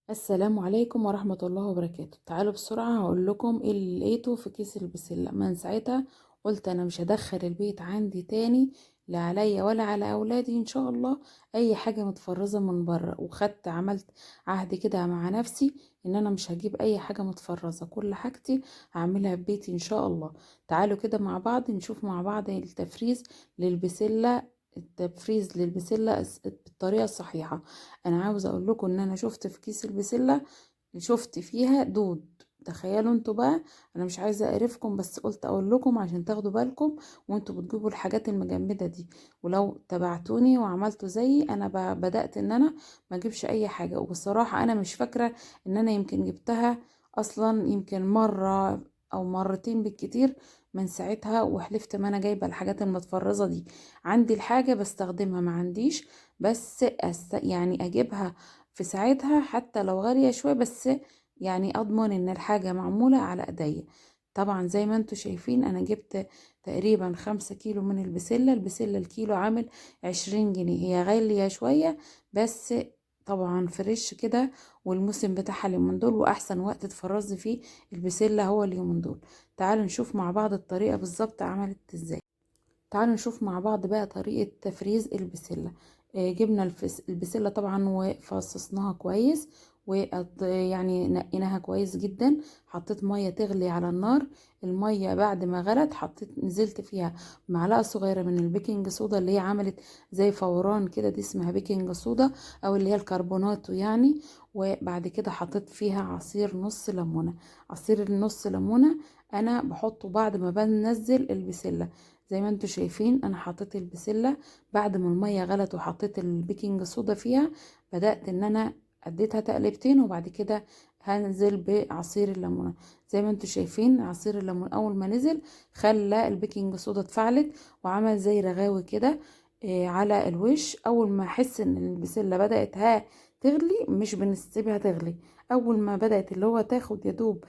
السلام عليكم ورحمة الله وبركاته. تعالوا بسرعة هقول لكم ايه اللي لقيته في كيس البسلة. من ساعتها قلت انا مش هدخل البيت عندي تاني، لا عليا ولا على اولادي ان شاء الله اي حاجة متفرزة من بره. وخدت عملت عهد كده مع نفسي ان انا مش هجيب اي حاجة متفرزة، كل حاجتي هعملها في بيتي ان شاء الله. تعالوا كده مع بعض نشوف مع بعض التفريز للبسلة، التفريز للبسلة بالطريقة الصحيحة. انا عاوزة اقول لكم ان انا شفت في كيس البسلة شفت فيها دود، تخيلوا انتوا بقى. انا مش عايزة اقرفكم بس قلت اقول لكم عشان تاخدوا بالكم وانتوا بتجيبوا الحاجات المجمدة دي. ولو تبعتوني وعملتوا زيي، انا بدأت ان انا ما اجيبش اي حاجة. وبصراحة انا مش فاكرة ان انا يمكن جبتها اصلا، يمكن مرة او مرتين بالكتير من ساعتها، وحلفت ما انا جايبة الحاجات المتفرزة دي. عندي الحاجة بستخدمها، ما عنديش بس اجيبها في ساعتها حتى لو غالية شوية، بس اضمن ان الحاجة معمولة على ايديا. طبعا زي ما انتوا شايفين انا جبت تقريبا 5 كيلو من البسلة. البسلة الكيلو عامل 20 جنيه، هي غالية شوية بس طبعا فريش كده، والموسم بتاعها اليومين دول، واحسن وقت تفرزي فيه البسلة هو اليومين دول. تعالوا نشوف مع بعض الطريقة بالظبط عملت ازاي. تعالوا نشوف مع بعض بقى طريقة تفريز البسلة. جبنا البسلة طبعا وفصصناها كويس، نقيناها كويس جدا. حطيت مية تغلي على النار، المية بعد ما غلت نزلت فيها معلقة صغيرة من البيكنج صودا اللي هي عملت زي فوران كده، دي اسمها بيكنج صودا او اللي هي الكربوناتو يعني. وبعد كده حطيت فيها عصير نص ليمونة. عصير النص ليمونة انا بحطه بعد ما بنزل البسلة. زي ما انتوا شايفين انا حطيت البسلة بعد ما المية غلت وحطيت البيكنج صودا فيها، بدأت ان انا اديتها تقلبتين، وبعد كده هنزل بعصير الليمونة. زي ما انتوا شايفين عصير الليمون اول ما نزل خلى البيكنج صودا اتفعلت وعمل زي رغاوي كده، على الوش. اول ما احس ان البسلة بدأت تغلي، مش بنسيبها تغلي، اول ما بدأت اللي هو تاخد يدوب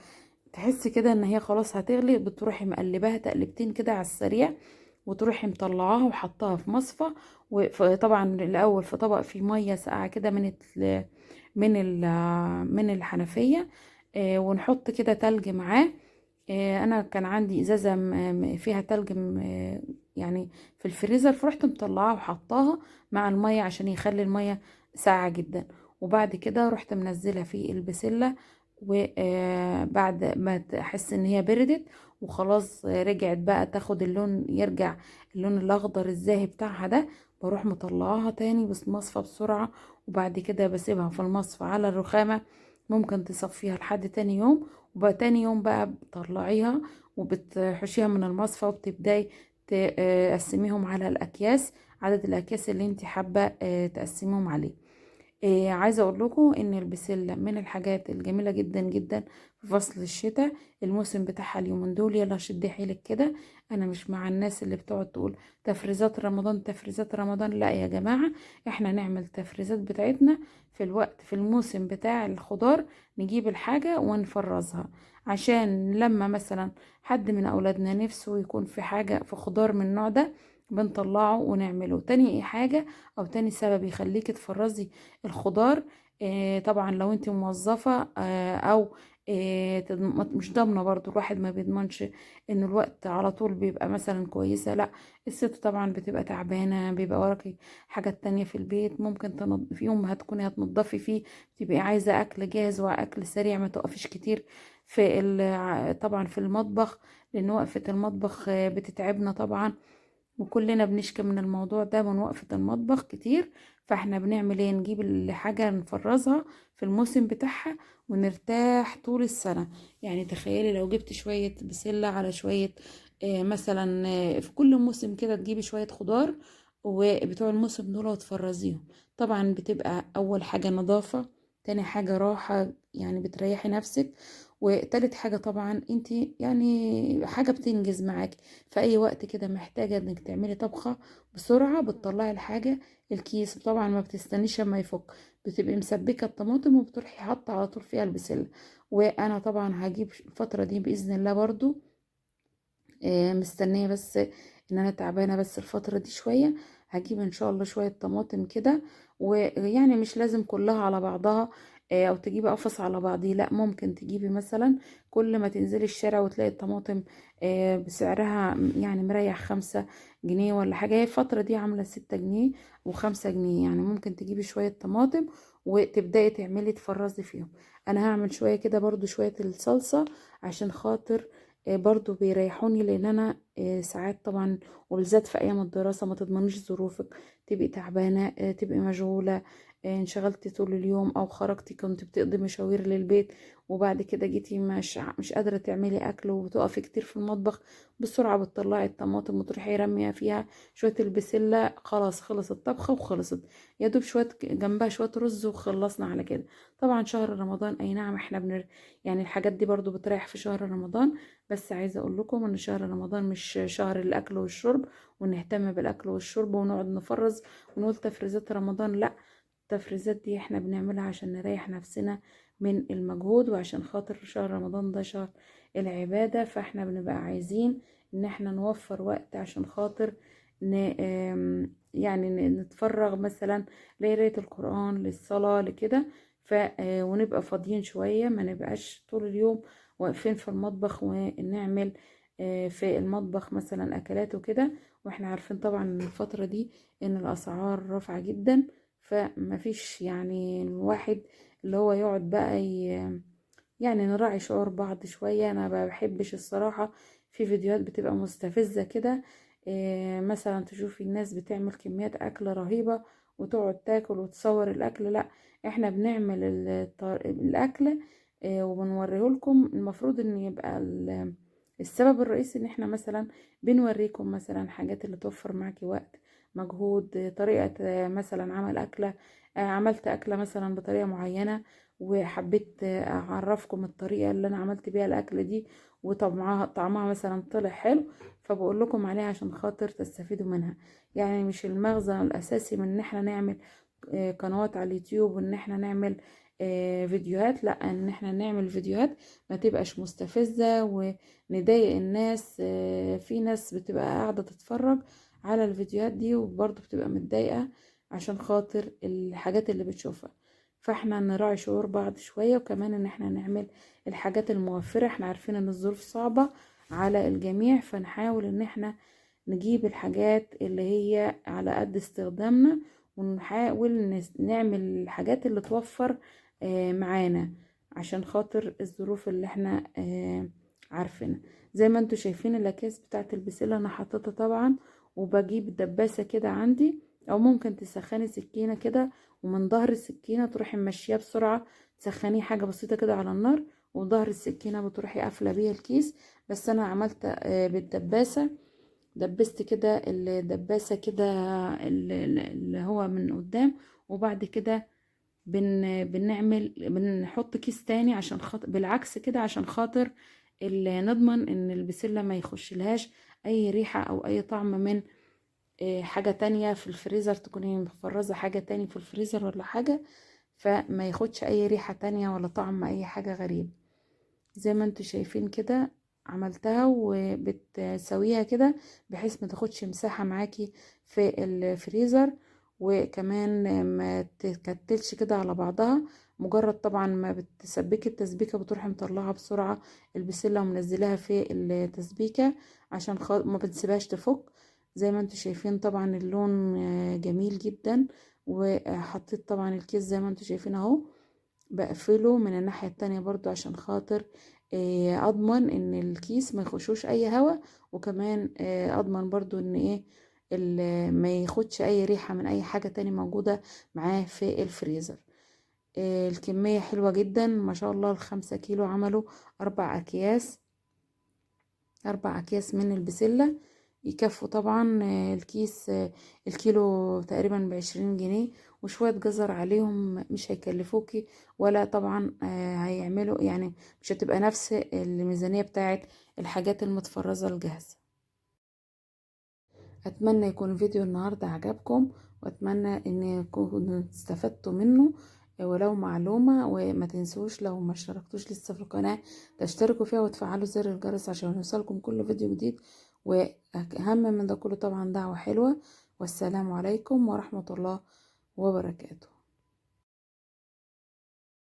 تحس كده ان هي خلاص هتغلي، بتروحي مقلباها تقلبتين كده على السريع، وتروحي مطلعاها وحطاها في مصفى. وطبعا الاول في طبق فيه ميه ساقعه كده من الحنفيه، ونحط كده تلج معاه. انا كان عندي ازازه فيها تلج في الفريزر، فرحت مطلعاها وحطاها مع الميه عشان يخلي الميه ساقعه جدا. وبعد كده رحت منزلها في البسله، وبعد ما تحس ان هي بردت وخلاص رجعت بقى تاخد اللون، يرجع اللون الاخضر الزاهي بتاعها ده، بروح مطلعاها تاني بس مصفى بسرعة. وبعد كده بسيبها في المصفى على الرخامة، ممكن تصفيها لحد تاني يوم، وبقى تاني يوم بقى بتطلعيها وبتحشيها من المصفى، وبتبداي تقسميهم على الاكياس، عدد الاكياس اللي انت حابة، تقسميهم عليه. عايزة اقول لكم ان البسلة من الحاجات الجميلة جدا جدا في فصل الشتاء، الموسم بتاعها اليومين دول. يلا شدي حيلك كده، انا مش مع الناس اللي بتقعد تقول تفريزات رمضان تفريزات رمضان، لا يا جماعة، احنا نعمل تفريزات بتاعتنا في الوقت، في الموسم بتاع الخضار، نجيب الحاجة ونفرزها، عشان لما مثلا حد من اولادنا نفسه يكون في حاجة في خضار من النوع ده بنطلعه ونعمله. تاني حاجة او تاني سبب يخليك تفرزي الخضار، طبعا لو انت موظفة، او، مش ضامنة، برضو الواحد ما بيضمنش ان الوقت على طول بيبقى مثلا كويسة، لا الست طبعا بتبقى تعبانة، بيبقى وراكي حاجات تانية في البيت، ممكن في يوم هتكوني هتنضفي فيه، تبقي عايزة اكل جاهز واكل سريع، ما تقفيش كتير طبعا في المطبخ، لان وقفة المطبخ، بتتعبنا طبعا، وكلنا بنشكي من الموضوع ده من وقفة المطبخ كتير. فاحنا بنعمل ايه؟ نجيب الحاجة نفرزها في الموسم بتاعها ونرتاح طول السنة. تخيلي لو جبت شوية بسلة على شوية، مثلا، في كل موسم كده تجيبي شوية خضار وبتوع الموسم دول وتفرزيهم. طبعا بتبقى اول حاجة نظافة، تاني حاجة راحة، بتريحي نفسك، وتالت حاجة طبعا انتي حاجة بتنجز معاكي في اي وقت كده محتاجة انك تعملي طبخة بسرعة، بتطلعي الحاجة الكيس، طبعا ما بتستنيش اما يفك، بتبقي مسبكة الطماطم وبتروحي حاطة على طول فيها البسلة. وانا طبعا هجيب الفترة دي بإذن الله برضو، مستنية بس ان انا تعبانة بس الفترة دي شوية، هجيب ان شاء الله شوية طماطم كده، ويعني مش لازم كلها على بعضها، او تجيبي قفص على بعضيه، لا ممكن تجيبي مثلا كل ما تنزلي الشارع وتلاقي الطماطم بسعرها يعني مريح 5 جنيه ولا حاجة، هي الفترة دي عاملة 6 جنيه و5 جنيه، يعني ممكن تجيبي شوية طماطم وتبدأي تعملي تفرزي فيهم. انا هعمل شوية كده برضو شوية الصلصة عشان خاطر برضو بيريحوني، لان انا ساعات طبعا وبالذات في ايام الدراسة ما تضمنيش ظروفك، تبقي تعبانة، تبقي مشغولة، انشغلتي طول اليوم او خرجتي كنت بتقضي مشاوير للبيت، وبعد كده جيتي مش قادرة تعملي اكل وبتقفي كتير في المطبخ، بسرعة بتطلعي الطماطم وتروحي رميها فيها شوية البسلة، خلاص خلصت الطبخة وخلصت، يا دوب شوية جنبها شوية رز وخلصنا على كده. طبعا شهر رمضان اي نعم احنا يعني الحاجات دي برضو بتريح في شهر رمضان، بس عايزة اقول لكم ان شهر رمضان مش شهر الاكل والشرب ونهتم بالاكل والشرب ونقعد نفرز ونقول تفريزات رمضان، لا التفريزات دي احنا بنعملها عشان نريح نفسنا من المجهود، وعشان خاطر شهر رمضان ده شهر العبادة، فاحنا بنبقى عايزين ان احنا نوفر وقت عشان خاطر يعني نتفرغ مثلا لقراية القرآن، للصلاة، لكده، ونبقى فاضيين شوية، ما نبقاش طول اليوم واقفين في المطبخ ونعمل في المطبخ مثلا اكلات وكده. واحنا عارفين طبعا الفترة دي ان الاسعار رافعة جدا، فما فيش يعني الواحد اللي هو يقعد بقى يعني نراعي شعور بعض شوية. انا ما بحبش الصراحة في فيديوهات بتبقى مستفزة كده، مثلا تشوفي الناس بتعمل كميات اكل رهيبة وتقعد تاكل وتصور الاكل، لا احنا بنعمل الاكل، وبنوريه لكم. المفروض ان يبقى السبب الرئيسي ان احنا مثلا بنوريكم مثلا حاجات اللي توفر معاكي وقت، مجهود، طريقة مثلا عمل أكلة، عملت أكلة مثلا بطريقة معينة وحبيت أعرفكم الطريقة اللي أنا عملت بيها الأكلة دي وطعمها مثلا طلع حلو، فبقول لكم عليها عشان خاطر تستفيدوا منها. يعني مش المغزى الأساسي من إن احنا نعمل قنوات على اليوتيوب وإن احنا نعمل فيديوهات، لا إن احنا نعمل فيديوهات ما تبقاش مستفزة ونضايق الناس. في ناس بتبقى قاعدة تتفرج على الفيديوهات دي وبرضه بتبقى متضايقة عشان خاطر الحاجات اللي بتشوفها، فاحنا نراعي شعور بعض شوية، وكمان ان احنا نعمل الحاجات الموفرة. احنا عارفين ان الظروف صعبة على الجميع، فنحاول ان احنا نجيب الحاجات اللي هي على قد استخدامنا، ونحاول نعمل الحاجات اللي توفر معانا عشان خاطر الظروف اللي احنا عارفينها. زي ما انتوا شايفين الاكياس بتاعت البسلة انا حطيتها طبعا، وبجيب دباسة كده عندي، او ممكن تسخني سكينة كده ومن ظهر السكينة تروحي ماشية بسرعة، تسخنيه حاجة بسيطة كده على النار، وظهر السكينة بتروحي قافلة بيها الكيس. بس انا عملت بالدباسة، دبست كده الدباسة كده اللي هو من قدام، وبعد كده بنحط كيس تاني عشان خاطر بالعكس كده، عشان خاطر نضمن ان البسلة ما يخشلهاش اي ريحة او اي طعم من حاجة تانية في الفريزر، تكوني مفرزة حاجة تاني في الفريزر ولا حاجة، فما ياخدش اي ريحة تانية ولا طعم اي حاجة غريبة. زي ما انتوا شايفين كده عملتها، وبتسويها كده بحيث ما تاخدش مساحة معاكي في الفريزر، وكمان ما تكتلش كده على بعضها. مجرد طبعا ما بتسبكي التسبيكة بتروحي مطلعها بسرعة البسلة ومنزلاها في التسبيكة عشان ما بتسيبهاش تفك. زي ما انتوا شايفين طبعا اللون جميل جدا، وحطيت طبعا الكيس زي ما انتوا شايفين اهو، بقفله من الناحية التانية برضو عشان خاطر اضمن ان الكيس ما يخشوش اي هوا، وكمان اضمن برضو ان ما ياخدش اي ريحة من اي حاجة تاني موجودة معاه في الفريزر. الكمية حلوة جدا ما شاء الله، ال5 كيلو عملوا 4 اكياس، 4 اكياس من البسلة يكفوا طبعا. الكيس، الكيلو تقريبا ب20 جنيه، وشوية جزر عليهم مش هيكلفوكي ولا طبعا، هيعملوا يعني مش هتبقى نفس الميزانية بتاعت الحاجات المتفرزة الجاهزة. اتمنى يكون فيديو النهاردة عجبكم، واتمنى ان يكونوا استفدتوا منه ولو معلومة. وما تنسوش لو ما اشتركتوش لسه في القناة تشتركوا فيها وتفعلوا زر الجرس عشان يوصلكم كل فيديو جديد، واهم من ده كله طبعا دعوة حلوة. والسلام عليكم ورحمة الله وبركاته.